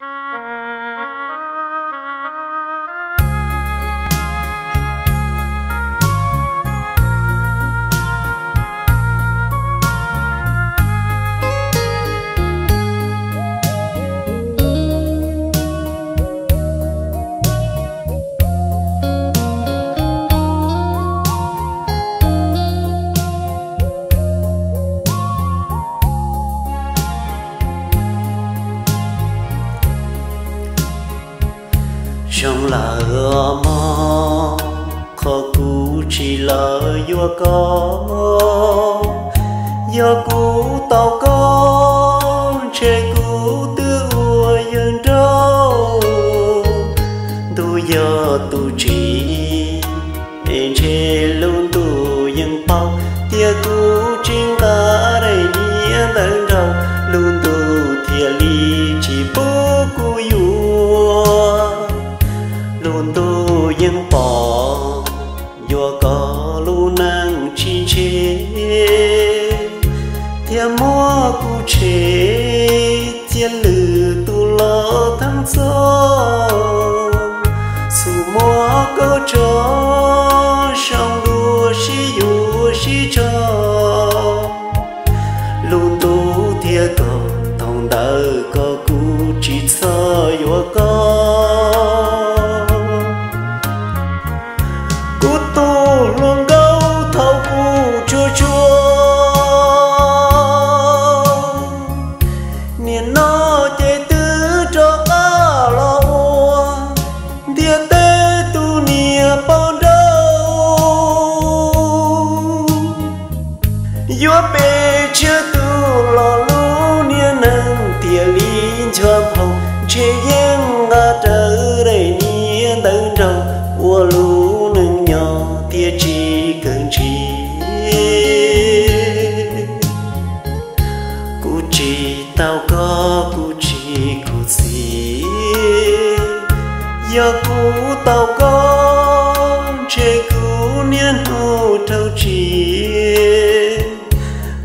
Zoo lawm mog, qhov kuv tsis los yuav koj, yog kuv tau koj ntshe kuv twb ua yawg nraug. Ntuj yog tus tsim, es ntshe lub ntuj yeej paub tias kuv tsis nqa daim niam ntawv nraug, lub ntuj thiaj li tsis pub kuv yuav. Lub ntuj yeej pom yuav koj lub neej tsis ntshe, thiaj muab kuv tshem cia lwm tus los theej txhoj. Xub muab koj tso zoo dua sib yuav sib tso, lub ntuj thiaj kom thaum ntawd koj kuv tsis txhob yuav koj. Kuv tus hluas nkauj thaum kuv tsuag tsuag, nim no ces twb rov qab los ua ntiaj teb tus niam poj nrauj. Yuav pes tsawg tus los lub niag neej tiag li ncho nphoo, ntshe yeej nqa rawv daim niam ntawv nraug ua lub neej nyob thiaj tsis kawg ntsis. Kuv tsis tau koj kuv tsis khuv xim, yog kuv tau koj ntshe kuv niaj hnub raug tsim.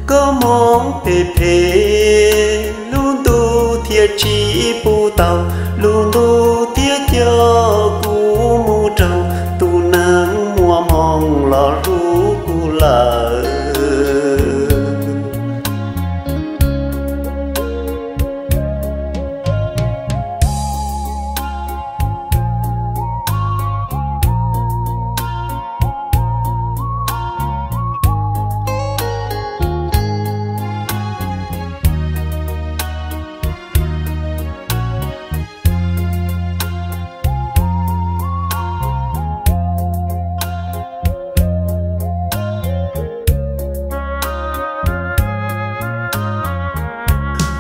Koj mob phem phem lub ntuj thiaj tsis pub tau, lub ntuj thiaj coj kuv mus raug tus neeg muaj hmoo los hlub kuv lawm.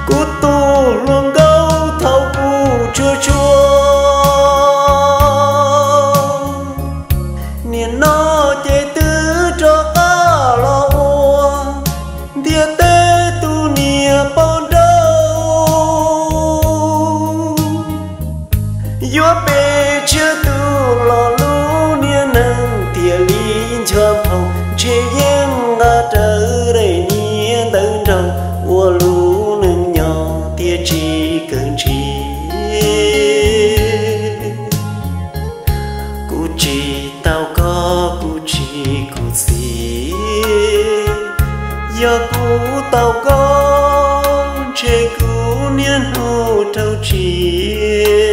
Kuv tus hluas nkauj thaum kuv tsuag tsuag, nim no ces twb rov qab los ua ntiaj teb tus niam poj nrauj. Yuav pes tsawg tus los lub niag neej tiag li ncho nphoo, ntshe yeej nqa rawv daim niag ntawv nraug ua lub neej nyob thiaj tsis kawg ntsis. Kuv tsis tau koj kuv tsis khuv xim, yog kuv tau koj ntshe kuv niaj hnub raug tsim.